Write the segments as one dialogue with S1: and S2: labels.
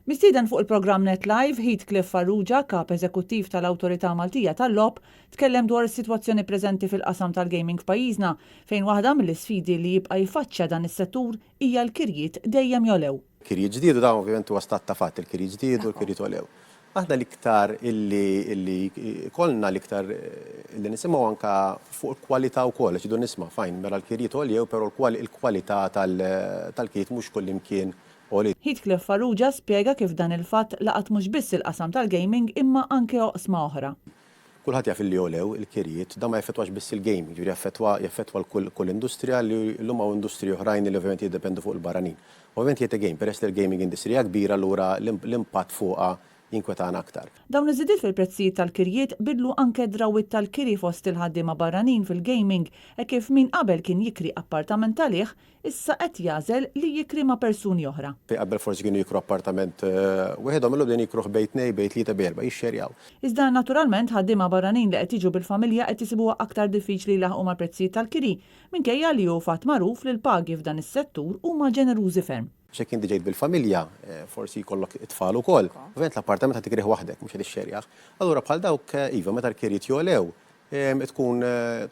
S1: Mistieden fuq il-programm Net Live, Heathcliff Farrugia, Kap Eżekuttiv tal-Awtorità Maltija tal-Logħob, tkellem dwar is-sitwazzjoni preżenti fil-qasam tal-gaming f'pajjiżna, fejn waħda mill-isfidi li jibqa' jiffaċċja dan is-settur hija l-kirjiet dejjem jogħlew.
S2: Kirjiet żdiedu, dan ovvjament huwa stat ta' fatt, il-kirjiet żdiedu, l-kirjiet għolew. Aħna l-iktar illi illi jkollna l-iktar illi nisimgħu anke fuq il-kwalità wkoll, għax idu nisma' fine, mela l-kirjiet għoljew però l-kwalità tal-kirjiet mhux kullimkien għoliet.
S1: Heathcliff Farrugia spjega kif dan il-fatt laqat mhux biss il-qasam tal-gaming imma anke oqsma oħra.
S2: Kulħadd jaf illi għolew il-kirjiet, dan ma jaffettwax biss il-gaming, jiġifieri jaffettwa jaffettwa l-kull kull industrija li llum hawn industriji oħrajn li ovvjament jiddependu fuq il-barranin. Ovvjament yet again, peress li l-gaming industry hija kbira allura l-impatt fuqha jinkwetana aktar.
S1: Dawn iż-żidiet fil-prezzijiet tal-kirjiet biddlu anke d-drawwiet tal-kiri fost il-ħaddiema barranin fil-gaming hekk kif min qabel kien jikri appartament għalih issa qed jagħżel li jikri ma' persuni oħra.
S2: Fejn qabel forsi kienu jikru appartament waħedhom, illum qegħdin jikruh bejn tnejn, bejn tlieta, bejn erbgħa, jixxerjaw.
S1: Iżda naturalment ħaddiema barranin li qed jiġu bil-familja qed isibuha aktar diffiċli jlaħħqu mal-prezzijiet tal-kiri, minkejja li hu fatt magħruf li l-pagi f'dan is-settur huma ġenerużi ferm.
S2: Għax jekk inti ġejt bil-familja, forsi jkollok it-tfal ukoll, ovvjament l-appartament ħa tikrih waħdek, mhux qed ixxerjah. Allura bħal dawk, iva, meta l-kirjiet jogħlew, tkun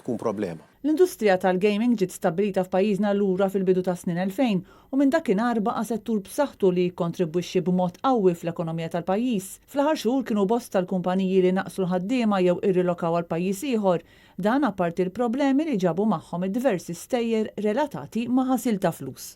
S2: tkun problema.
S1: L-industrija tal-gaming ġiet stabbilita f'pajjiżna lura fil-bidu tas-snin 2000 u minn dakinhar baqa' settur b'saħħtu li jikkontribwixxi b'mod qawwi fl-ekonomija tal-pajjiż. Fl-aħħar xhur kienu bosta l-kumpaniji li naqqsu l-ħaddiema jew irrilokaw għal pajjiż ieħor. Dan apparti l-problemi li ġabu magħhom id-diversi stejjer relatati ma' ħasil ta' flus.